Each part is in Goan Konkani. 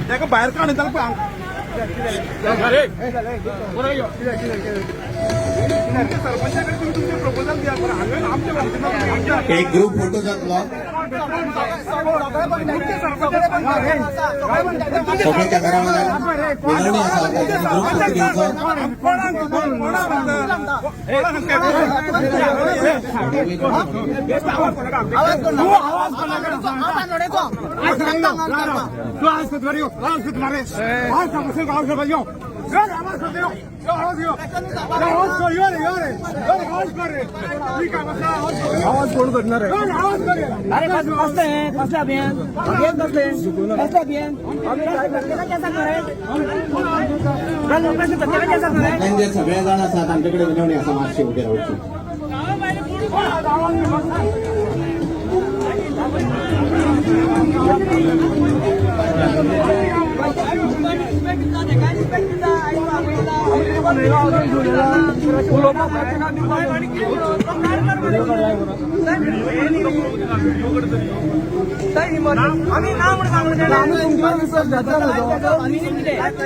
ताका भायर काड ताका. सरपंचा कडेन तुम्ही तुमचे प्रपोजल दिया. हांवें आमच्या एक ग्रुप फोटो जातलो. सगळ्यांच्या घरामध्ये विनवणी आसा, तांच्यानी ग्रुप फोटो घेवचो. आवाज कोण करणार आहे? अरे कसले कसले अभियान? अभियान कसले कसले अभियान? प्रत्येकाचे सांगणार आहे, प्रत्येकाचे सांगणार आहे. जे सगळे जाण आसा, तांचे कडेन विनवणी आसा, मातशी उबे रावची. आम्ही ना म्हणून सांगू.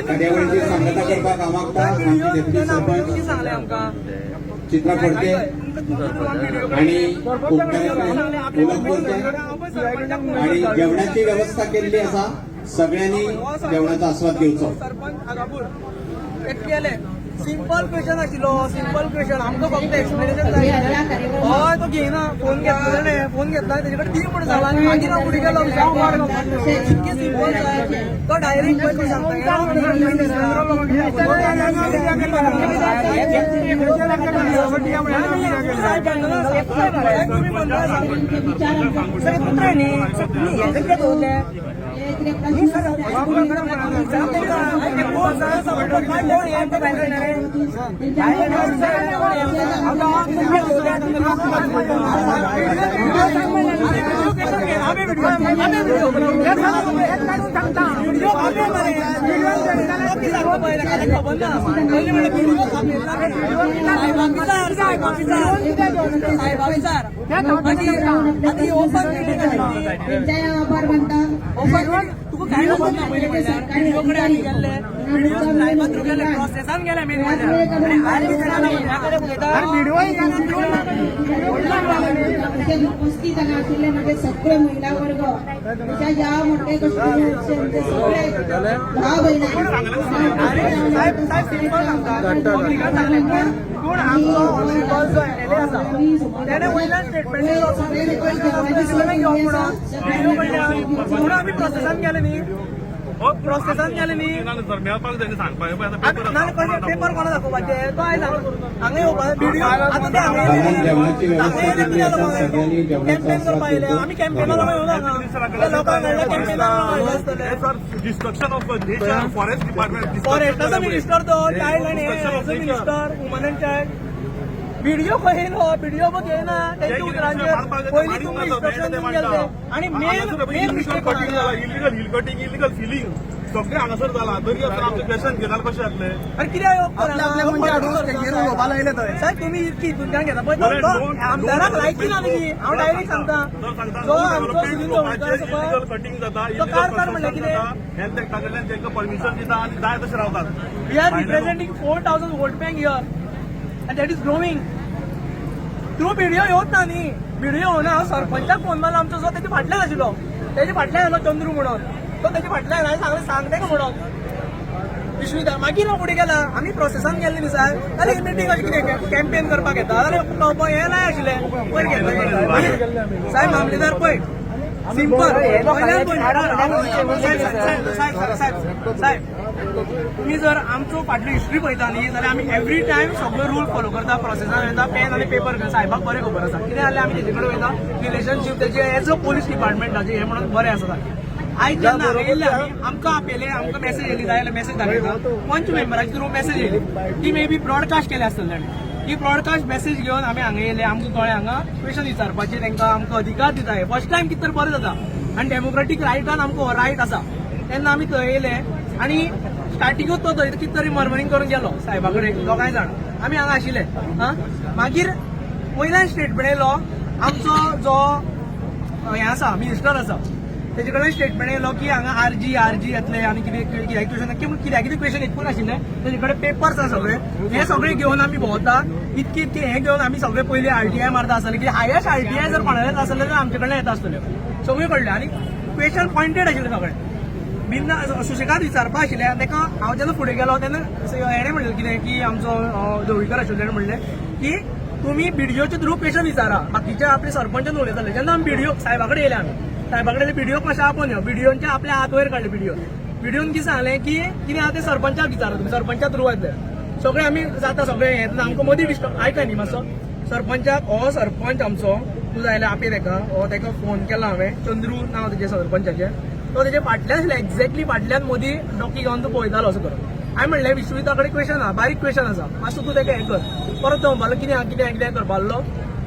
कार्यावळीची सांगता करपाक हांव मागता आमची डेप्युटी सरपंच सांगले आमकां. चित्रा फडके आणि उपकारांतले उलोवप करचें आणि जेवणाची व्यवस्था केल्ली आसा. सगळ्यांनी जेवणाचो आस्वाद घेवचो. सरपंच आगापूर एक केले. सिंपल क्वेश्चन आशिल्लो, सिंपल क्वेश्चन. आमकां फक्त एक्सप्लेनेशन जाय. हय, तो घेयना. फोन घेतलो तेणे, फोन घेतला, तेजे कडेन दी म्हूण जाला आनी मागीर हांव फुडें गेलो. इतकें सिंपल जाय. तो डायरेक्ट पळय सांगता. तुम्ही म्हणता सगळे पुत्र न्ही, तुमी हें कितें दवरलें? त्यांच्या आभार मानता. तुका काय खबर ना? पयलीं म्हणल्यार व्हिडिओ कडेन आमी गेल्ले, व्हिडिओ सायबा थ्रू गेले, प्रोसेसान गेले मेन म्हणल्यार. आनी आयज कितें उलयता? इथे उपस्थित हांगा आशिल्ले म्हजे सगळे महिला वर्ग, म्हज्या ह्या मोठे कॉन्स्टिट्युएन्सीचे सगळे भाव बहिणां. साहेब, साहेब, सिंपल सांगता, पब्लिकान सांगलें. पूण पूण आमचो ऑनरेबल जो एमएलए आसा, तेणे वयल्यान स्टेटमेंट दिलो, घेवप म्हणून व्हिडिओ कडल्यान. म्हणून आमी प्रोसेसान गेले न्ही, प्रोसेसान गेले न्ही. सर, मेळपाक जाय सांगपाक. नाल्यार कशें पेपर कोणा दाखोवपाचे? तो आयज हांगा येवपा व्हिडिओ आतां ते हांगा गांवांत जेवणाची व्यवस्था केल्ली आसा. सगळ्यांनी जेवणाचो कॅम्पेन आस्वाद करपा आयले. घेवचो. आमी कॅम्पेना लागून येवना हांगा. त्या लोकांक हाडल्या, कॅम्पेना हाडले आसतले. Sir, destruction of nature, forest department. फॉरेस्टाचो मिनिस्टर तो, चायल्ड आनी minister, woman and child. Video खंय येयलो? व्हिडिओ बघ येयना तेंच्या उतरांचेर. पयलीं तुमी इन्स्ट्रक्शन दिवन गेल्ले आनी मेन मेन मिस्टेक कटिंग जाला, illegal hill cutting, illegal filling सगळें हांगासर जाला. तरी आसतना आमचें क्वेश्चन घेताले, कशें जातलें? आनी कित्याक साहेब, तुमी इतकी हितूंतल्यान घेता पळय, तो तो आमदाराक लायकी ना न्ही. हांव डायरेक्ट सांगता, जो आमचो सुनील चौधरी आसा पळय, इलिगल कटिंग जाता. तो कार कार म्हणल्यार कितें? हेल्थ एक्टा कडल्यान तांकां परमिशन दिता आनी जाय तशें रावतात. We are representing 4,000 vote bank here, and that is growing. Through video येवच ना न्ही, व्हिडिओ येवना. हांव सरपंचाक फोन मारलो आमचो, जो तेजे फाटल्यान आशिल्लो, तेजे फाटल्यान आयलो चंद्रू म्हणून. तो तेजे फाटल्यान हांवें सांगलें, सांग तेका म्हणून विश्विता. मागीर हांव फुडें गेला. आमी प्रोसेसान गेल्ले न्ही साहेब. जाल्यार मिटींग अशें कितें कॅम्पेन करपाक येता जाल्यार हें लाय आशिल्लें पयर गेल्ले साहेब. मामलेदार पळय, सिंपल वयल्यान पळय. साहेब, साहेब, साहेब, साहेब, तुम्ही जर आमचो फाटली हिस्ट्री पळयता न्ही, जाल्यार आमी एवरी टायम सगळो रूल फॉलो करता, प्रोसेसान वयता, पेन आनी पेपर घेवन. साहेबाक बरें खबर आसा कितें जालें. आमी तेजे कडेन वयता, रिलेशनशीप तेजे एज अ पोलीस डिपार्टमेंटाचे हें म्हणून बरें आसा सारकें. आयज जेन्ना हांगा येयल्ले आमी, आमकां आपयले, आमकां मेसेज येयली, जाय जाल्यार मेसेज दाखयता. पंच मेंबराची थ्रू मेसेज येयली. ती मे बी ब्रॉडकास्ट केल्या आसतली ताणें. ही ब्रॉडकास्ट मेसेज घेवन आमी हांगा येयले. आमकां कळ्ळें हांगा क्वेश्चन विचारपाचे तांकां आमकां अधिकार दिता. हे फर्स्ट टायम कितें तरी बरें जाता आनी डेमोक्रेटीक रायटान आमकां हो रायट आसा. तेन्ना आमी थंय येयले आनी स्टार्टिंगूच तो थंय कितें तरी मर्मरींग करून गेलो साहेबा कडेन. दोगांय जाण आमी हांगा आशिल्ले. आं, मागीर वयल्यान स्टेटमेंट येयलो आमचो जो हें आसा, मिनिस्टर आसा, तेजे कडेन स्टेटमेंट येयलो की हांगा आरजी येतले आनी कितें कित्याक क्वेश्चन, कित्याक कितें क्वेश्चन इतकून आशिल्लें. तेजे कडेन पेपर्स आसा सगळे. हे सगळे घेवन आमी भोंवता. इतके इतके हे घेवन आमी सगळे पयलीं आरटीआय मारता आसतले की हायस्ट आरटीआय जर कोणालेच आसले जाल्यार आमचे कडल्यान येता आसतल्यो सगळे कडले. आनी क्वेश्चन पॉयंटेड आशिल्ले सगळे, बिंदा सुशेगाद विचारपा आशिल्ले. आनी ताका हांव जेन्ना फुडें गेलो तेन्ना हेणें म्हणलें कितें की आमचो ढवळीकर आशिल्लो, तेणें म्हणलें की तुमी बीडीओचे थ्रू क्वेश्चन विचारा, बाकीचे आपले सरपंचान उलयताले. जेन्ना आमी बीडीओ साहेबा कडेन येयले, आमी साहेबा कडेन बीडीओक मातशें आपोवन यो. बीडीओनचे आपले हात वयर काडले. बीडीओन कितें सांगलें की कितें आहा तें सरपंचाक विचारा तुमी, सरपंचा थ्रू येतले सगळे. आमी जाता सगळे हें आमकां मदीं डिस्टर्ब आयका न्ही मातसो सरपंचाक. हो सरपंच आमचो तूं जाल्यार आपय ताका. हो ताका फोन केला हांवें, चंद्रू नांव तेजें सरपंचाचें. तो तेजे फाटल्यान आशिल्लो, एक्झॅक्टली फाटल्यान मदीं डोकी घेवन तो पळयतालो असो करून. हांवें म्हणलें विश्वजिता कडेन क्वेश्चन आहा, बारीक क्वेश्चन आसा, मातसो तूं ताका हें कर. परत तो म्हणपालो कितें आहा, कितें आहा, कितें करपाक लागलो.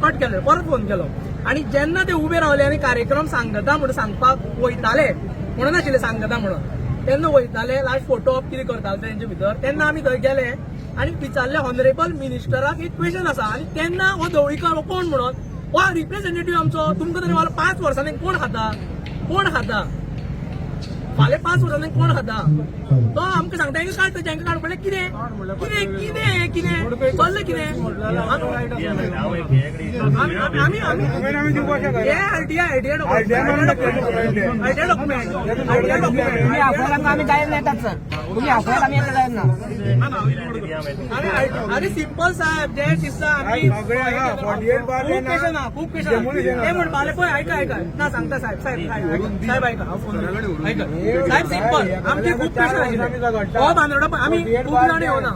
कट केलें, परत फोन केलो. आनी जेन्ना ते उबे रावले आनी कार्यक्रम सांगता म्हणून सांगपाक वयताले, म्हणून आशिल्ले सांगता म्हणून तेन्ना वयताले, लास्ट फोटो ऑप कितें करताले तेंचे भितर, तेन्ना आमी थंय गेले आनी विचारले ऑनरेबल मिनिस्टराक एक क्वेश्चन आसा. आनी तेन्ना हो ढवळीकर हो कोण म्हणून हो रिप्रेझेंटेटिव्ह आमचो तुमकां तरी मला 5 वर्सांनी कोण खाता, कोण खाता? फाल्यां 5 वर्सांनी कोण खाता? तो आमकां सांगता हेंका काड, तेंका काड. म्हणल्यार कितें कितें कितें कितें चल्लें कितें? आमी आमी आमी दिवपाक शकना. हे RTI document, RTI document, RTI document. तुम्ही आपल्याला आम्ही जायला येतात सर, तुम्ही आपल्याला आम्ही येता जायला ना. अरे अरे, सिंपल साहेब, जे दिसता आमी सगळे आहा, 48 बार खूब क्वेश्चन आहा, खूब क्वेश्चन. ते म्हणपाले पळय, आयका आयका ना सांगता साहेब. साहेब साहेब साहेब, आयका, हांव फोन आयका साहेब. सिंपल, आमचे खूब क्वेश्चन आशिल्ले. हो बांदोडा पळय, आमी खूब जाण येवना.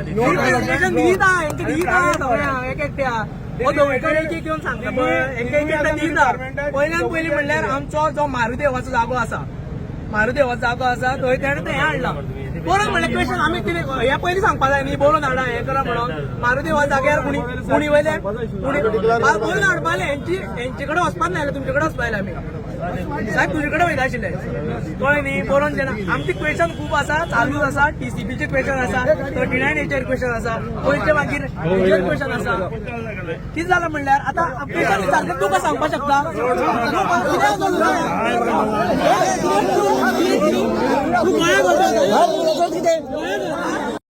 रिप्रेझेंटेशन दिता हेंका, दिता सगळ्यांक एक एकट्या. हो ढवळीकर एक एक येवन सांगता पळय, हेंका एक एकट्या दिता. पयल्यान पयलीं म्हणल्यार आमचो जो मारुदेवाचो जागो आसा, मारुदेवाचो जागो आसा थंय तेणें तें हें हाडलां. बरोवन म्हणल्यार क्वेश्चन आमी कितें हें पयलीं सांगपा जाय न्ही, बरोवन हाडा हें करा म्हणून. मारुदेवा जाग्यार उणी उणी वयले उणी बरोवन हाडपाले. हेंची हेंचे कडेन वचपाक नासलें, तुमचे कडेन वचपा आयले आमी साहेब, तुजे कडेन वयता आशिल्ले, कळ्ळें न्ही? बरोवन जेन्ना आमचे क्वेश्चन खूब आसा, चालूच आसा. टीसीपीचे क्वेश्चन आसा, 39 एचेर क्वेश्चन आसा, पयचे मागीर हेचेर क्वेश्चन आसा. कितें जालां म्हणल्यार आतां क्वेश्चन विचारता, तूं कशें सांगपाक शकता? कित्याक तूं गोंया?